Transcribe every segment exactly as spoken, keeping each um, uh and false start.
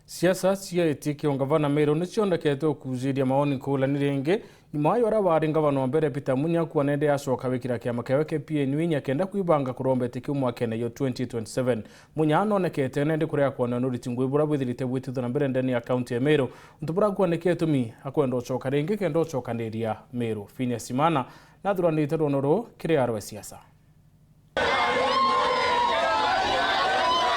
Siasa cia giti kia ungavana Meru nicionekete ukuujiria maoni nkuulani ringi, nyuma ya uria wari ngavana wa mbere Peter Munya kuuga nende acoka gwikira kiama kiawe kia P N U inya kenda kwibanga kuromba giti kiu mwakene yo twenty twenty-seven. Munya nonekete nende kuria kwona nuriti ngui buria bwithirite bwitithwa na mbere ndene ya kaunti ya Meru, untu buria kwoneka itumi akwenda ucoka ringi kenda ucokaniria Meru. Phineas Imana nathuranite rwono ruu kiri arwe siasa.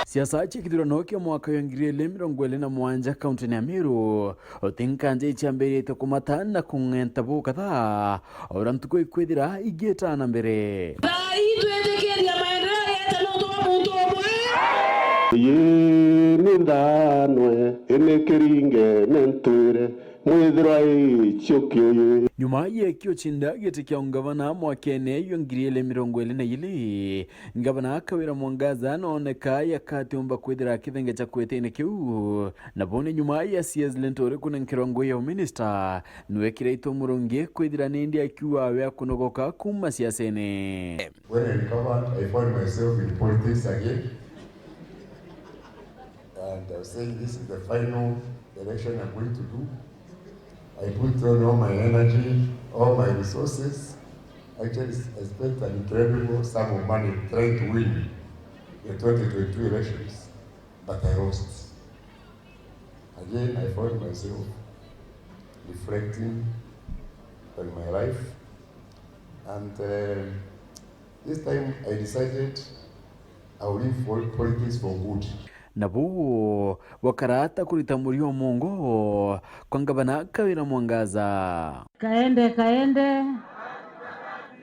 Siasa cia kithurano kia mwaka wa ngiri igiri mirongo iri na mugwanja kaunti-ini ya Meru, uti nkanja iciambiritie kumata na kung'enta bukatha, o uria ntuku ikwithira igiita na mbere. Thaa ii twitikiria maendeleo yeete nontu bwa muntu umwe. Ii ni nthanwe, ini kiringe ni ntwire. Mwithirwa ii ciukiuyu. Nyuma ya kiucinda giti kia ungavana mwakene jwa ngiri igiri mirongo iri na iri, ngavana Kawira Mwangaza nooneka yakatiumba kwithira akithengecha kwitine kiu. Na buni nyuma ya C S Linturi kunenkerwa ngugi ya uminista, nwekire itu murungi kwithira nindi akiuga we akunogoka kuuma siasene. When I recovered, I found myself in politics again. And I was saying, "This is the final election I'm going to do." I put on all my energy, all my resources. Actually, I spent an incredible sum of money trying to win the twenty twenty-two elections, but I lost. Again, I found myself reflecting on my life, and, um, this time I decided I will leave pol-, politics for good. Nabo bakara ata kurita murio mungo kwa ngavana Kawira Mwangaza. Kaende, kaende.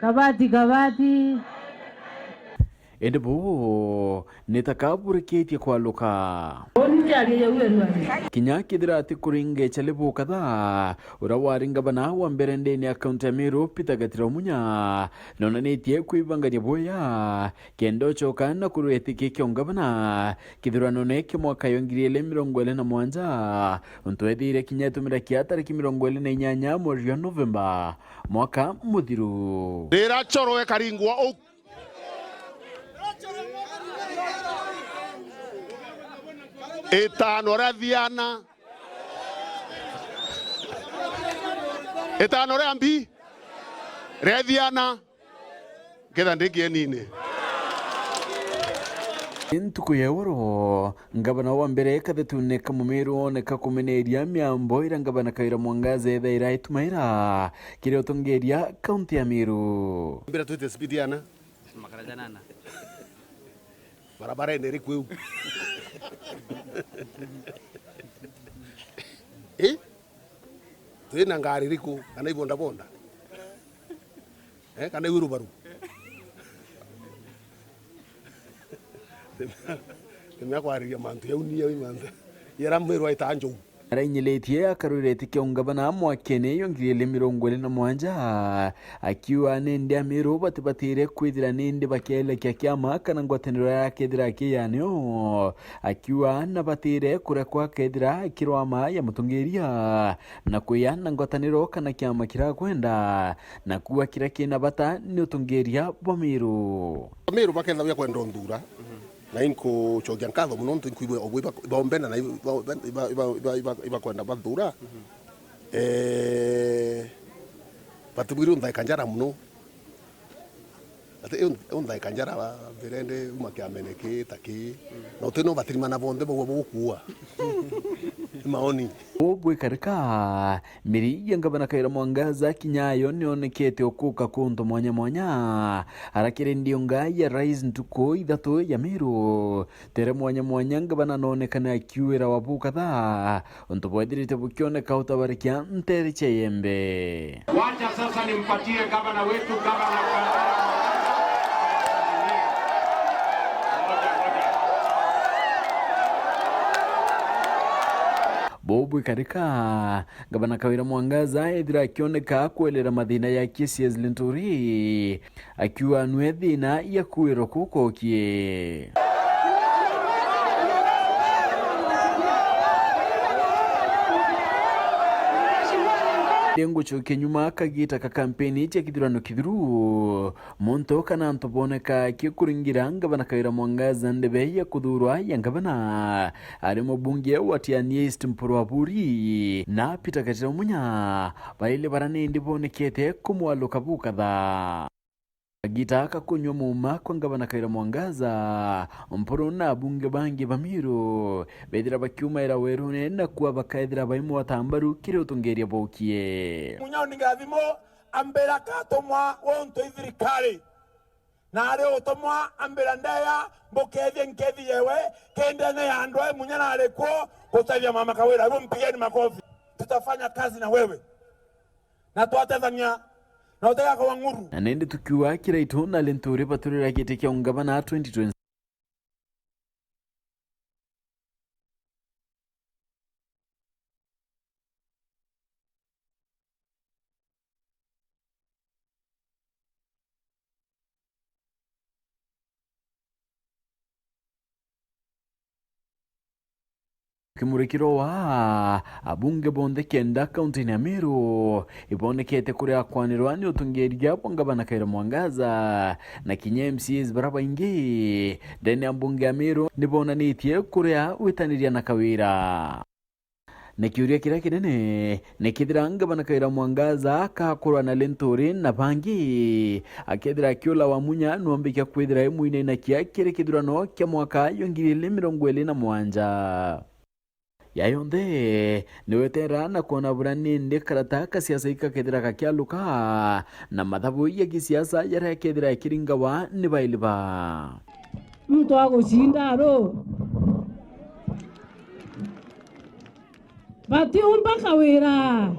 Kabati, kabati. Indi bo ni ta kaburikitie kwaluka. Uni kiaria jau eruari. Kinya kethira ati kuringecha libu kadhaa, uria wari ngavana wa mbere ndene ya kaunti ya Meru, Peter Gatira Munya, nonanitie kwibangania bwega kenda ucoka na kurwetikia kia ungavana kithuranone kia mwaka yo ngiri igiri mirongo iri na mugwanja, untu ethire kinya etumira kia tariki mirongo iri na inyanya mweri jwa Novemba mwaka muthiru. Rira choro ekaringwa u-, itano ria thiana. Itano ria mbi? Ria thiana. Nketha ndi kienine. Ntuku ya oro, ngavana wa mbere kathetune ka Mumiru ooneka kumeneria miambo iria ngavana Kawira Mwangaza ethaira aitumaira kiri utongeria kaunti ya Meru. Mbira twite speed yana. Makara janana. Barabara ene iriku iu? Eh? Twina ngari iriku? Kana ibondabonda? Eh, kana iu rubaru? Timea kwariria mantu jau ni jau mantu. Yara mwiru aita njou. Arainyiritie akarwireti kia ungavana mwakene yo ngiri igiri mirongo iri na mugwanja, akiuga nindi Amiru batibatire kwithira nindi bakielekia kiama kana ngwataniro yakethira kiyanio, akiuga na batire kurekwa akethira kirwama ya mutongeria na kwiya na ngwataniro kana kiama kirakwenda, na kuuga kiria kina bata ni utongeria bwa Miru. Miru bakethira bia kwenda unthuura, na inkucokia nkatho mono nontu inkwigua obui iba-, ibaombenda na iba-, iba-, ibakwenda bathuura. Eh, batibwiri unthaika njara mono. Ati iu, iu nthaika njara, birende uma kiamene ki ta ki. Na uti no batirimana bonthe bagua bugukuua. Ni maoni. Ubwikarika, miri ya ngavana Kawira Mwangaza kinya yo nionekete ukuka kuntu mwanya mwanya. Arakire ndiunga ya rais ntuku ithatu ya Miru. Tere mwanya mwanya ngavana nonekane akiuira wa bukatha. Untu bwethirite bukioneka utabarikia ntere cia Iembe. Wacha sasa nimpatie gavana wetu, gavana. Bubwikarika, ngavana Kawira Mwangaza ethira akioneka kwelera mathina ya K C S Linturi, akiuga nwe thina ya kuirwa kukokie. Ngucokia nyuma kagita ka kampeni cia kithurano kithiru, muntu kana antu boneka akikuringira ngavana Kawira Mwangaza ndebe ya kuthurwa ya ngavana, ari mubunge wa Tiani East Mpuru Aburi na Peter Katira Munya, baili bara nindi bonekete kumwaluka bukatha. Kagita aka kunyua muuma kwa ngavana Kawira Mwangaza, Mpuru na abunge bangi ba Meru bethira bakiumaira werune na kua bakaethira baimwata mbaru kiri utongeria baukie. Munya ni ngathimo ambira katumwa untu i thirikari, na ari utumwa ambira ndeya mbukethie nkethi yewe kendene ya andu ai Munya na ari kuo gutethia mama Kawira. Hebu mpigeni makofi. Tutafanya kazi na wewe. Na twatethania, na utigakorwa ng'uru. Na nindi tukiuga kiraitu na Linturi baturira giti kia ungavana twenty twenty. Kimurikiro wa abunge bonthe kenda kaunti-ini ya Meru ibonekete kuria kwanirwa ni utongeria bwa ngavana Kawira Mwangaza, na kinya M C As bara baingi ndene ya mbunge ya Meru nibonanitie kuria gwitaniria na Kawira. Na kiuria kiria kinene ni kethira ngavana Kawira Mwangaza akakurwa na Linturi na bangi, akethira akiula wa Munya nwambikia kwithira imwinainakia kiri kithurano kia mwaka yo ngiri igiri mirongo iri na mugwanja. Ya yonthe, niwetera na kwona bura nindi karata ka siasa ikakethira gakialuka, na mathabu ya gisiasa jaria kethira ikiringawa ni baili ba. Muntu agucinda aru. Batiumba Kawira.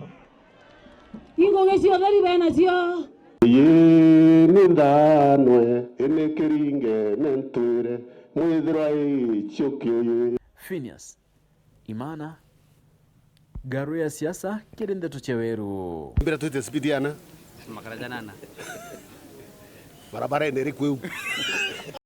Ingugi cia utheri benacio. Ii ni nthanwe, ini kiringe ne ntwire, mwithirwa ii ciuki ii. Phineas Imana, ngaru ya siasa kiri ndeto cia weru. Mbira twite speed yana. Makara janana. Barabara ene iri kwiu.